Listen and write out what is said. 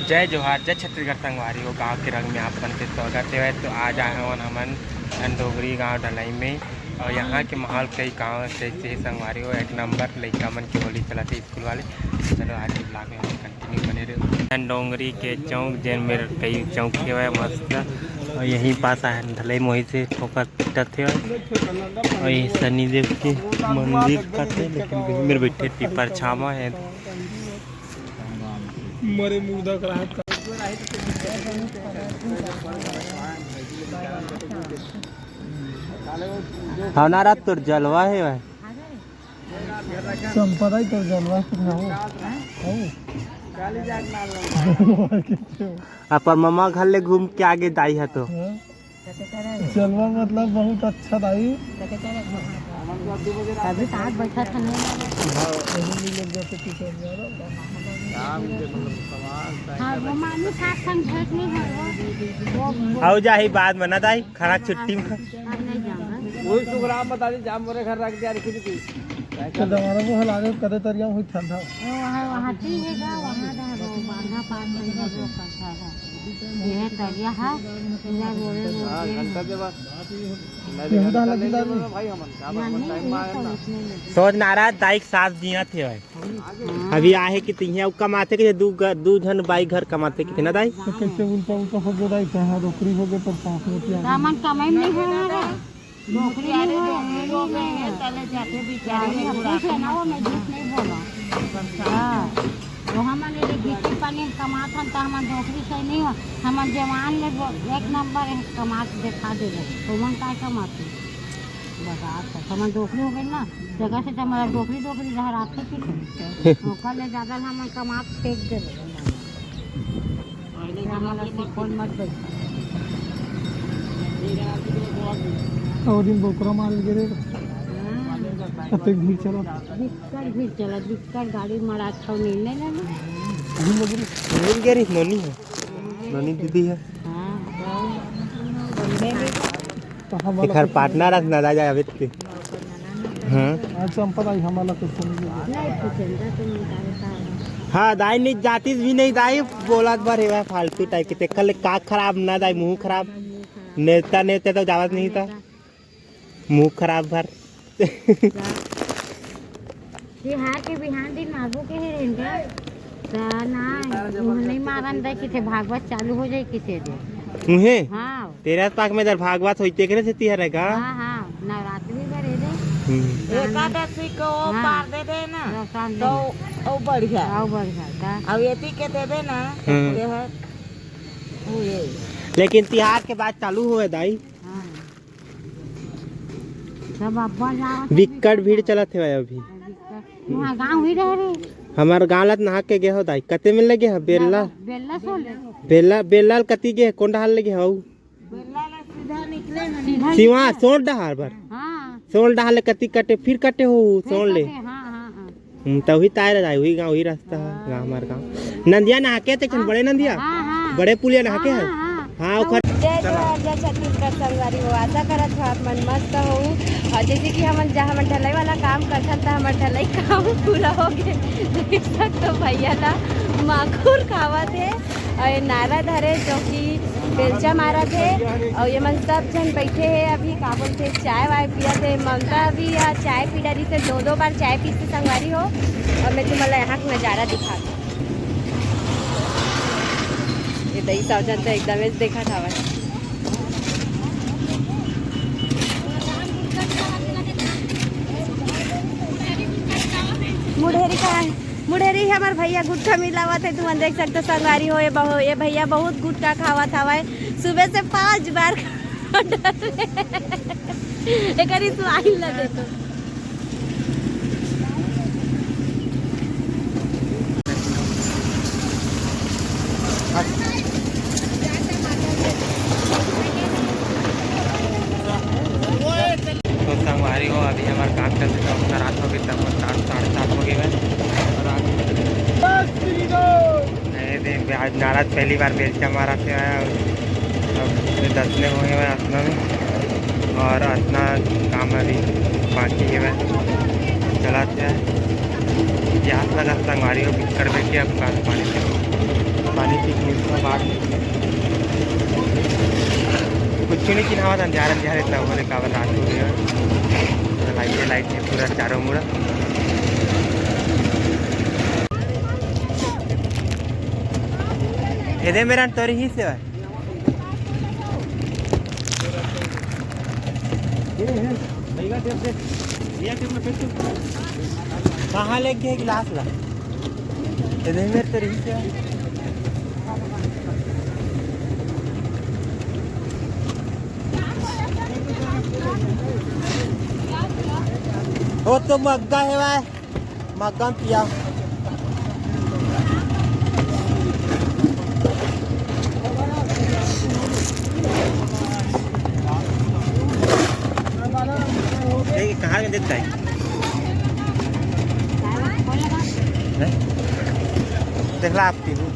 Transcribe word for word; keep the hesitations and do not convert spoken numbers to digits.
जय जोहार, जय छत्तीसगढ़ संगवारी हो, गांव के रंग में आप मन के स्वागत हे। तो आज आए हवन हमन डोंगरी गांव ढलई में, और यहाँ के माहौल कई गांव से, से संगवारी हो एक नंबर। लइका मन के होली चलत हे स्कूल वाले। चलो आज के ब्लॉग में हम कंटिन्यू बने रहो। डोंगरी के चौक, जेन मेर कई चौक हेवय मस्त, और यहीं पास आए हन ढलई मोही से ठोकर पिटत हे, और यही शनिदेव के मंदिर कथे, लेकिन मेर बैठे पीपर छामा है। मरे मुर्दा कराहत का। हमारा तोर जलवा है भाई। संपदा ही तोर जलवा है। हो। अपन ममा घर ले घूम के आगे दाई है तो। हाँ? जलवा मतलब बहुत अच्छा दाई। अभी साथ बैठा था नहीं। हाँ, वही मिल जाते टीचर यार। हाँ, वो मामी साथ संग भेंट नहीं हुआ। वो, वो आओ जाही बाद में ना दाई, खाना छुट्टी में। अब नहीं जाऊंगा। वही सुग्राम बता दी, जाम मोरे घर रख दिया, रखी थी। तो जमाना को हला दे, कदे तरिया हुई ठंडा। वो वहाँ, वहाँ ती है गा, वहाँ दा वो बांधा पार में है, वो करता है। ये है तरिया है, इधर बोले, बोले। हाँ, घंटा के बाद। घंटा लगी दादी। भाई, हमन का, हमन टाइम मारना। सोच नाराज दाई के साथ जिया थे भाई। अभी आहे कि तिहिया अउ कमाथे कि दू ग-, दू झन बाई घर कमाथे कि ना दाई? तो कैसे उल्टा उल्टा हो गया दाई, कहाँ नौकरी हो गया पर पास में क्या? दामन कमाई में नहीं है हमारा। नौकरी नहीं है, यही नहीं है। तले जाके बिचारी गाड़ी हम पूछे ना, वो मैं झूठ नहीं बोला। हाँ, तो हमन ये गिट्टी पानी में कमात हन, तो हमन नौकरी से नहीं हो, हमन जवान ले बो-, एक नंबर है, कमात देखा देबो। तो मन काय कमाते? बस आज तक हमन नौकरी हो गई ना, जगह से तो हमारा डोकरी डोकरी रह रात के पीछे। ओकर ले ज्यादा हमन कमा के फेंक दे रहे। हमन से कोई मत बैठ। और दिन बोकरा मार के रे। हाँ। कते भीड़ चला। बिक्कट भीड़ चला, बिक्कट गाड़ी मरा छौ नींद नहीं लेना। मिल गई रे, नोनी है। नोनी दीदी है। हाँ, तो एखर पार्टनर अस ना दाई अभी ते। हाँ। हाँ, चंपा दाई हमारा कुछ नहीं। हाँ दाई, नहीं जातीस भी नहीं दाई, बोलत भर हे फालतू टाइप के। तेखर ले का खराब ना दाई, मुंह खराब। नेता नेता तो जावत नहीं था, मुंह खराब भर। तिहार के बिहान दिन मारबो के हे रेंगे। त ना, मुंह नहीं मारन दे किथे, भागवत चालू हो जाए किथे दे। मुहे? हाँ। तेरा पाक में इधर भागवत होई, तेकरे से तिहार है का? हाँ, हाँ, नवरात्रि भर है दे। हम्म। एकादशी को वो हाँ। पार दे दे ना, रोशन तो दे। वो बढ़िया। हाँ, बढ़िया था। अब एती के दे दे ना, हम्म। तिहार, वो ये। लेकिन तिहार के बाद चालू हुए दाई। हाँ। सब अब्बा जावत हे, बिक्कट भीड़ चलत हे भाई अभी। बिक्कट। वहाँ गाँव ही रह रहे। हमार गाँव लत नहा के गे हो दाई, कते में लगे हो? बेल्ला? बेल्ला सो ले। बेल्ला, बेल्ला ल कति गे, कौन डहार लगे हो? बेल्ला ला सीधा निकले हैं। सीधा सिवा, निकले। सोंड डहार बर। हाँ। सोंड डहार ले कति कटे, फिर कटे हो, फिर सोंड ले। कटे, हाँ, हाँ, हाँ। हम्म, त उही ताय रह जाए, उही गाँव, उही रास्ता है, गाँव हमार गाँव। नंदिया नहा के ते बड़े नंदिया? हाँ, हाँ। बड़े पुलिया नहा के हाँ, है? हाँ, हाँ। हाँ, ओखर जय जोहार, जय छत्तीसगढ़ संगवारी हो, आशा करत हो आप मन मस्त हो। और जैसे कि हमन जहाँ हमन ढलाई वाला काम करथन, त हमर ढलाई काम पूरा हो गए। देख सकते हो भैया ला माखुर खावत हे और ये नारा धरे जो कि बेलचा मारत हे और ये मन सब झन बैठे हे। अभी का बोलथे, चाय वाय पियत हे। ममता अभी या चाय पी डरी से दो दो बार चाय पीस के संगवारी हो। और मैं तुम्हारा यहाँ का नजारा दिखा ये दही सावजन तो एकदम देखा था बस। मुढ़ेरी कहाँ है? मुढ़ेरी हमार भैया गुटखा मिलावत हे, तुमन देख सकते हो संगवारी हो। ये बहु-, ये भैया बहुत गुटखा खावत हवय, सुबह से पाँच बार एकर smile ला देखो। तो संगवारी हो, अभी हमार काम चलते तो अपना रात हो गई, तब सात, साढ़े सात हो गए हैं। और आज, अरे देख, आज नाराज पहली बार बेलचा मारा थे, अब दसने हुए हैं अतना में, और अतना काम अभी बाकी है, चलाते हैं। प्यास लगा संगवारी हो, बिक्कट बैठे, अब पानी, पानी, पानी कुछ नहीं चिन्हावत, अंधियार अंधियार इतना होने का, रात हो गया। लाइट, लाइट है पूरा चारों मुड़ा। ये दे मेरा तोरी ही से है। कहाँ लेके गए गिलास ला? ये दे मेरे तोरी ही से है। वो तो मग्गा है भाई, मग्गा में पिया। ये कहाँ के देता है? हैं? देख ला आप तीनों।